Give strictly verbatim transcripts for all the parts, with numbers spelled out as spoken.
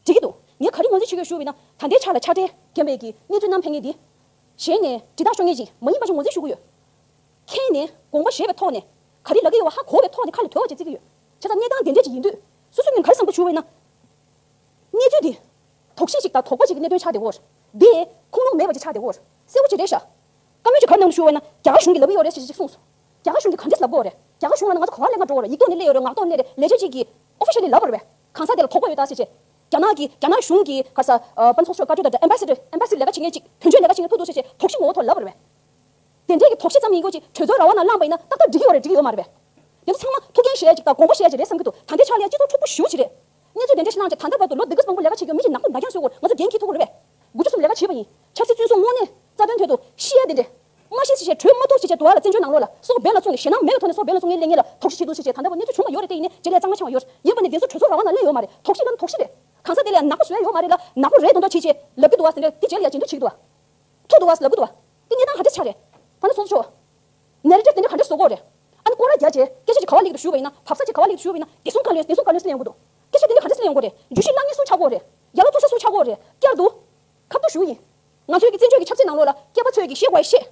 འགྲིག་གི་འདུག་ངས་ག་རེ་ངོས་འཛིན་བྱེད་ཀྱི་ཡོད་ཞུ་བ་ཡིན་ན། ད་ལྟའི་ཆ་ལ་ཕྱག་སྦྲེལ་རྒན་པའི་གི་གནས་ཚུལ་བསྣམས་ཕེབས་མཁན་འདི། གཞན་ནས་དྲིལ་བསྒྲགས་ཤོར་མཁན་ཅིག་མ་ཡིན་པ་ཅིག་ངོས་འཛིན་ཞུ་གི་ཡོད། མཁྱེན་ནས་དགོངས་པ་བཞེས་པའི་ཐོག་ནས་ག་རེ་ལབ་ཀྱི་ཡོད་པ་ཧ་གོ་བའི་ཐོག་ནས་ཁ་ལ་དོད་པ་ཅིག་བརྩི་གི་ཡོད། བྱས་ཙང་གནས་སྟངས་དེ་འདྲས་ཅིག་ཡིན་དུས། སོ་སོ་ངོས་ག་རེ་བསམ་གྱི་ཞུ་བ་ཡིན་ན། གནས་ཚུལ་འདི། དོགས་གཞི་ཞིག་དང་དོགས་པ་ཞིག་གི་གནད་དོན་ཆགས་བསྡད་ཡོད་རེད། འདི་ཁུངས་ལུང་མེད་པ་ཅིག་ཆགས་བསྡད་ཡོད་རེད། གསལ་པོ་ཅིག་རེད་ཤག་བཀའ་མོལ་ཅིག་ག་རེ་གནང་ཞུ་བ་ཡིན་ན། རྒྱ་གར་གཞུང་གིས་ལབ་ཀྱི་ཡོད་རེད་ཞེས་ཅིག་གསུངས་སོང་། རྒྱ་གར་གཞུང་གིས་ག་འདྲས་ལབ་ཀྱི་ཡོད་རེད། རྒྱ་གར་གཞུང་ལ་ང་ཚོ་ག་པར་སླེབས་ཀྱི་འགྲོ་གི་རེད། ཡིག་ཐོག་ནས་སླེབས་ཡོད་རེད། ངག་ཐོག་ནས་སླེབས་རེད། ལས་བྱེད་ཅིག་གིས་ཨོ་ཕི་ཤལ་ལི་ལབ་པ་རེད་པས། གང་ཟག་དེ་ལ་དོགས་པ་ཡོད་ད་ཟེར་བྱས། རྒྱ་ནག་གི་རྒྱ་ནག་གཞུང་གི་ག་ས་ཨ་པན་ཚོགས་ཆོས་བཀའ་འཁྲོལ་དང་ཨེམ་བྷ་སི་ཨེམ་བྷ་སི་ལས་ཀ་བྱེད་མཁན་ཅིག་དོན་གཅོད་ལས་ཀ་བྱེད་མཁན་ཐུག་འདུག་ཟེར་བྱས་དོགས་གཞི་ངོ་བོ་ཐོག་ལབ་པ་རེད་པས། དེ་འདྲས་ཀྱི་དོགས་གཞི་ཙམ་ཡིན་དགོས་ཅིག་གྲོས་ཚོགས་ར་བ་ནང་བླངས་པ་ཡིན་ན་ཏག་ཏག་འགྲིག་གི་ཡོད་རེད། འགྲིག་གི་ཡོད་མ་རེད་པས། དེ་ཚོ་ཚང་མ་ཐུགས་འགན་བཞེས་ཡ་ཅིག་དང་དགོངས་པ་བཞེས་ཡ་ཅིག་རེད་བསམ་གྱི་འདུག་ད་ལྟའི་ཆར་ལ་ཡ་སྤྱི་ཚོགས་འཁྲུག་པོ་ཞེ་པོ་ཅིག་རེད། གནས་ཚུལ་དེ་འདྲ་ཞིག་བླངས་བྱས་ད་ལྟ་བར་དུ་ལོ་འདི་ག་ཙམ་པོ་ལས་ཀ་བྱེད་ཀྱི་མི་ཞིག་ནག་པོ་ནག་རྐྱང་བཟོས་ཡོད་སྐོར་ང་ཚོ་འགན་འཁྱེར་ཐུབ་ཀྱི་རེད་པས། དགུ་བཅུ་གསུམ་ལས་ཀ་བྱས་པ་ཡིན། ཆབ་སྲིད་བཙོན་ཟུར་དངོས་གནས་རྩ་དོན་ཐད་དུ་ཤི་ཡ་དེ་འདྲས། མ་ཤི་ཟེར་བྱས་གྲོལ་མ་ཐུབ་ཟེར་བྱས་དུ་བ་ལ་བཙན་བྱོལ་ནང་ལོགས་ལ་སྲོག་འབེན་ལ་བཙོང་ནས་ཞེད་སྣང་མེད་པའི་ཐོག་ནས་སྲོག་འབེན་ལ་བཙོང་མཁན་གླེང་མཁན་ལ་དོགས་གཞི་བྱེད་འདུག་ཟེར་བྱས་ད་ལྟ་བར་གནས་ཚུལ་བྱུང་མ་ཡོད་རེད། དེ་ཡིན་ནའི་རྗེས་ལ་གཙང་མ་ཆགས་པ་ཡོད་རེད། ཡིན་པ་ནས་འདི་ཚོ་གྲོས་ཚོགས་ར་བ་ནང་སླེབས་ཡོད་མ་རེད། དོགས་གཞི་ལ་དོགས་གཞི་རེད། གང་ཟག་དེ་ལ་ཡ་ནག་པོ་བཟོ་ཡ་ཡོད་མ་རེད་ལ་ནག་པོ་རེད་མདོག་མདོག་བྱེད་བྱས་ལབ་ཀྱི་འདུག་བ་ཟེར་འདྲ་དེ་རྗེས་ལ་ཡ་ཇེ་མཐོ་བྱེད་ཀྱི་འདུག་བ། ཐུག་འདུག་བ་ལབ་ཀྱི་འདུག་བ། དེ་གནས་སྟངས་ག་འདྲས་ཆགས་རེད། ད་ནི་སོ་སོ་ཆོག་ནེ་རེ་ཊིབ་དེ་འདྲ་ག་འདྲས་བཟོ་དགོས་རེད། ཨ་ནི་སྐོར་ར་རྒྱག་བྱས་སྐད་ཆ་ཅིག་ག་པར་སླེབས་ཀྱི་འདུག་ཞུ་བ་ཡིན་ན། བབས་ས་ཅིག་ག་པར་སླེབས་ཀྱི་འདུག་ཞུ་བ་ཡིན་ན། བདེ་སྲུང་བཀའ་བློན་བདེ་སྲུང་བཀའ་བློན་ཟེར་ཡོང་གི་འདུག་སྐད་ཆ་དེ་འདྲ་ག་འདྲས་སླེབས་ཡོང་གི་རེད། བརྗོད་གཞི་བླ་ངན་སུ་ཆགས་ཀྱི་ཡོད་རེད། ཡར་ལ་ཐུག་ས་སུ་ཆགས་ཀྱི་ཡོད་རེད། བསྐྱར་དུ། ཁ་བསྡུར་ཞུ་ཡིན། ང་ཚོའི་གི་བཙན་བྱོལ་གྱི་ཆབ་སྲིད་ནང་ལོགས་ལ་སྐྱེས་པ་ཚོས་ཀྱིས་ཤེས་དགོས་ཤེས།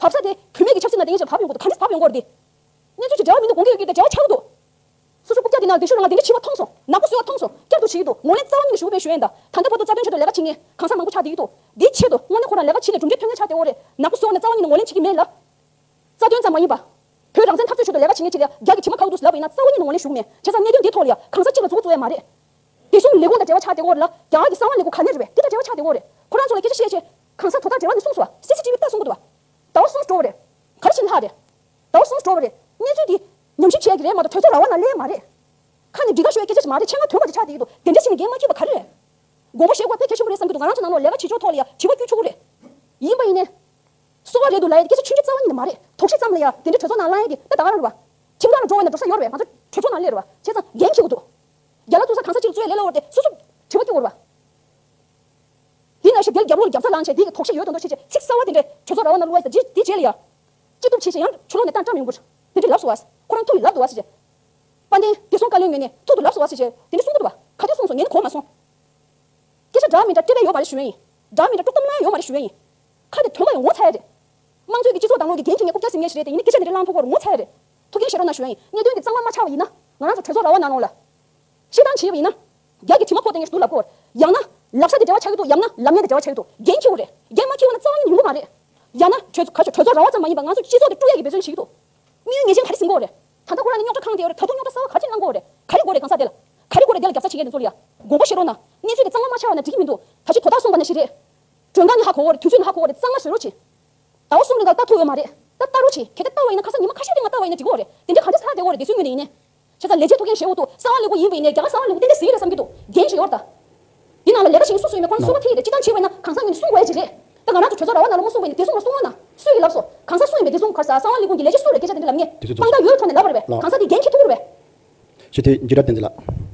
བབས་ས་དེ་བུད་མེད་ཀྱི་ཆབ་སྲིད་ནང་བསྡད་མཁན་ཅིག་བབས་ཡོང་གི་འདུག་ག་འདྲས་བབས་ཡོང་གི་རེད་དེ། གནས་ཚུལ་གྱི་འབྲེལ་བ་མི་འདུག་དགོངས་ཀྱི་ཡོད་ཀྱི་དེ་འབྲེལ་བ་ཆགས་ཀྱི་འདུག་སོ་སོ་རྐུབ་བཀྱག་དེ་ནང་བདེ་ཤོད་རང་དེ་འདྲ་ཕྱི་མ་མཐོང་སོང་། ནག་པོ་བཟོས་པ་མཐོང་སོང་། བསྐྱར་དུ་བྱེད་ཀྱི་འདུག་ངོས་ལེན་རྩ་བ་ཉིད་ནས་ཞུ་བས་ཞུ་ཡིན་ད། ད་ལྟ་བར་དུ་རྩ་དོན་ཆེད་དུ་ལས་ཀ་བྱེད་མཁན་གང་ཟག་མང་པོ་ཆགས་བསྡད་ཀྱི་འདུག་དེའི་ཆེད་དུ་དངོས་གནས་ཁོ་རང་ལས་ཀ་བྱེད་ནས་གྲུབ་འབྲས་ཐོན་མཁན་ཆགས་བསྡད་ཡོད་རེད། ནག་པོ་བཟོས་པ་ནས་རྩ་བ་ཉིད་ནས་ངོས་ལེན་བྱེད་ཀྱི་མེད་ལ། རྩ་དོན་ཙམ་མ་ཡིན་པ། བོད་རང་བཙན་འཐབ་རྩོད་ཆེད་དུ་ལས་ཀ་བྱེད་མཁན་ཅིག་ལ་རྒྱ་གི་དྲི་མ་ཁ་བོ་འདུག་ལབ་པ་ཡིན་ན་རྩ་བ་ཉིད་ནས་ངོས་ལེན་ཞུ་གི་མེད། བྱས་ཙང་གནད་དོན་འདིའི་ཐོག་ལ་ཡ་གང་ཟག་གཅིག་ལ་མཛུབ་བཙུགས་ཡ་མ་རེད། བདེ་སྲུང་ལས་ཁུངས་དང་འབྲེལ་བ་ཆགས་བསྡད་ཡོད་རེད་ལ། རྒྱ་གར་གྱི་གསང་བ་ལས་ཁུངས་ག་ནས་རེད་པས། དེ་དང་འབྲེལ་བ་ཆགས་བསྡད་ཡོད་རེད། ཁོ་རང་ཚོ་ལ་སྐད་ཆ་བཤད་བྱས། གང་ཟག་དོ་བདག་འབྲེལ་བ་ནས་གསུངས་སོང་། སི་སི་ཊི་བི་ལྟ་གསུང་གི་འདུག་བ། ཟླ་བ་གསུམ་འགྲོ་བ་རེད། ག་རེ་བྱས་ལྷག་རེད། ཟླ་བ་གསུམ་འགྲོ་བ་རེད། གནས་ཚུལ་འདི་ཉམས་ཞིབ་བྱས་ཀྱི་རེད་མ་གཏོགས་གྲོས་ཚོགས་ར་བ་ནང་སླེབས་མ་རེད། ཁ་ནས་འགྲིག་ག་ཤོད་སྐད་ཆ་ཞིག་མ་རེད། ཆེད་མངགས་དོན་མ་ཅིག་ཆགས་བསྡད་ཀྱི་འདུག་དེ་འདྲ་བྱས་ནས་འགན་མ་འཁྱེར་བ་ག་རེ་རེད། དགོངས་པ་བཞེས་དགོས་དཔེ་གལ་ཆེན་པོ་རེད་བསམ་གྱི་འདུག་ང་རང་ཚོ་ནང་ལོགས་ལས་ཀ་བྱེད་ཕྱོགས་ཐོག་ལ་ཡ་དྲི་བ་བསྐྱུར་ཆོག་གི་རེད། ཡིན་པ་ཡིན་ནའི། སོ་བ་རེད་འདུག་ལབ་ཡ་དེ་སྐད་ཆ་ཆུང་ཆུང་རྩ་བ་ཉིད་ནས་མ་རེད། དོགས་གཞི་ཙམ་ལ་ཡ་དེ་འདྲའི་གྲོས་ཚོགས་ནང་ལངས་ཡ་དེ་ད་ད་ག་རང་རེད་བ། ཁྱིམ་ཚང་ལ་འགྲོ་ས་ཡོད་རེད་བས། ང་ཚོ་གྲོས་ཚོགས་ནང་སླེབས་རེད་བ། བྱས་ཙང་འགན་འཁྱེར་དགོས་འདུག་རྒྱ་ལ་བཙུགས་ས་གང་ས་གཅིག་ལ་བཙུགས་ཡ་ལས་སླ་བོ་རེད་དེ་སོ་སོ་དྲི་བ་བསྐྱུར་དགོས་རེད་བ། དེ་ནང་བཞིན་དེར་རྒྱབ་ལོགས་ལ་རྒྱབ་རྩ་ལངས་བྱས་དེ་གི་དོགས་གཞི་ཡོད་དོན་དག་བྱས་བྱས་ཚིག་གསར་བ་དེ་འདྲ་གྲོས་ཚོགས་ར་བ་ནང་བླུགས་ཡ་དེ་དེ་རྗེས་ལ་ཡ། སྐྱིད་སྡུག་བྱས་བྱས་ཡང་ཕྱི་ལོགས་ནས་བཏང་བཀྲམ་ཡོང་གི་རེད། དེ་འདྲ་ལབ་སོང་བ། ཁོ་རང་ཐུག་ཡོད་ལབ་འདུག་བ་ཟེར་བྱས། དཔལ་ལྡན་བདེ་སྲུང་བཀའ་བློན་ངོས་ནས་ཐུག་འདུག་ལབ་སོང་བ་ཟེར་བྱས་དེ་འདྲ་གསུང་གི་འདུག་བ། ག་དུས་གསུངས་སོང་། ངས་ནི་གོ་མ་སོང་། སྐད་ཆ་འདྲ་མི་འདྲ་སྤྲད་པ་ཡོད་མ་རེད་ཞུ་ཡ་ཡིན། འདྲ་མི་འདྲ་དཀྲུག་གཏམ་གནང་ཡ་ཡོད་མ་རེད་ཞུ་ཡ་ཡིན། ཁ་དེ་དོན་མ་ཡོང་ངོ་ཚ་ཡ་རེད། དམངས་གཙོའི་གི་སྤྱི་ཚོགས་དང་ལོག་གི་འགན་འཁྱེར་མཁན་རྐུབ་བཀྱག་ཟིན་མཁན་ཞིག་རེད་དེ་ཡིན་ནའི་སྐད་ཆ་དེ་འདྲ་བླངས་ཐུབ་ཀྱི་རེད་ངོ་ཚ་ཡ་རེད། ཐུགས་འགན་བཞེས་རོགས་གནང་ཞུ་ཡ་ཡིན། གནད་དོན་འདི་གཙང་མ་མ་ཆགས་པ་ཡིན་ན་ང་རང་ཚོ་གྲོས་ཚོགས་ར་བ་ནང་ལོགས་ལ། བཤད་སྟངས་བྱས་པ་ཡིན་ན། རྒྱ་གི་དྲི་མ་ཕོག་བསྡད་མཁན་ཞིག་འདུག་ལབ་དགོས། ཡང་ན། ལབ་ས་དེ་འབྲེལ་བ་ཆགས་ཀྱི་འདུག་ཡང་ན་ལབ་མཁན་དེ་འབྲེལ་བ་ཆགས་ཀྱི་འདུག་འགན་འཁྱེར་དགོས་རེད། འགན་མ་འཁྱེར་བ་ན་རྩ་བ་ཉིད་ནས་ཡོང་གི་མ་རེད། ཡང་ན་གྲོས་ག་ཚོད་གྲོས་ཚོགས་ར་བ་ཙམ་མ་ཡིན་པ་ང་ཚོ་སྤྱི་ཚོགས་དེ་དཀྲུག་ཡག་གི་འབད་བརྩོན་བྱེད་ཀྱི་འདུག་དམིགས་ཡུལ་ངེས་ཅན་ག་རེ་ཟིན་དགོས་རེད། ད་ལྟ་ཁོ་རང་ནི་རྙོག་དྲ་ཁེངས་བསྡད་ཡོད་རེད། ད་དུང་རྙོག་དྲ་གསར་བ་ག་རེ་བླང་དགོས་རེད། ག་རེ་དགོས་རེད་གང་ཟག་དེ་ལ། ག་རེ་དགོས་རེད་རྒྱ་ལ་རྒྱབ་རྩ་བྱེད་མཁན་དེ་ཚོ་ལ་ཡ། དགོངས་པ་བཞེས་རོགས་གནང་། གནས་ཚུལ་དེ་གཙང་མ་མ་ཆགས་པ་ན་འགྲིག་གི་མི་འདུག་ད་ཅི་དོ་བདག་གསུངས་པ་ནང་བཞིན་རེད། མགྲོན་ཁང་ནས་ཧ་གོ་གི་རེད། དུས་ཚོད་ནས་ཧ་གོ་གི་རེད། གཙང་མ་བཟོ་རོགས་བྱེད། ཟླ་བ་གསུམ་རིང་ག་ལྟ་ཐུབ་ཡོད་མ་རེད། ད་ལྟ་རོགས་བྱེད། གལ་ཏེ་ལྟ་བ་ཡིན་ན་ཁ་སང་ཉི་མ་ཁ་ཤས་རིང་ང་ལྟ་བ་ཡིན་ན་འགྲིག་གི་རེད། དེ་འདྲ་གང་འདྲ་ལྟ་བ་ཡིན་ན་འགྲིག་གི་མི་འདུག་བྱས་ཙང་ལས་བྱེད་ཐུགས་འགན་བཞེས་འོ་འདུག་གསང་བ་ལས་ཁུངས་ཡིན་པ་ཡིན་ནའི་རྒྱ་གར་གསང་བ་ལས་ཁུངས་ཏན་ཏན་ཟིན་ཡོད་རེད་བསམ་གྱི་འདུག་འགན་ཞིག་ཡོད་རེད་ད། འདི་ནང་ལ་ལས་ཀ་བྱེད་མཁན་སུ་སུ་ཡིན་མིན་ཁོ་རང་གསུང་བ་ཐེངས་རེ་སྤྱི་བཏང་བྱས་པ་ཡིན་ན་གང་ཟག་ངོས་ནས་གསུང་དགོས་ཡ་ཅིག་རེད། ད་ང་རང་ཚོ་གྲོས་ཚོགས་ར་བ་ནང་ལ་མ་གསུང་བ་ཡིན་ན་བདེ་སྲུང་གསུང་བ་ན་སུས་ཀྱིས་ལབ་སོང་། གང་ཟག་སུ་ཡིན་པའི་བདེ་སྲུང་ག་ས་གསང་བ་ལས་ཁུངས་ཀྱི་ལས་བྱེད་སུ་རེད་སྐད་ཆ་དེ་འདྲ་ལབ་མཁན། དེ་ཚོ་དཔང་རྟགས་ཡོད་ཐོག་ནས་ལབ་པ་རེད་པས། ལགས། གང་ཟག་དེ་འགན་འཁྱེར་ཐུབ་ཀྱི་རེད་པས། ཞི་བདེ་འཇིགས་བྲལ་བསྟན་འཛིན་ལགས།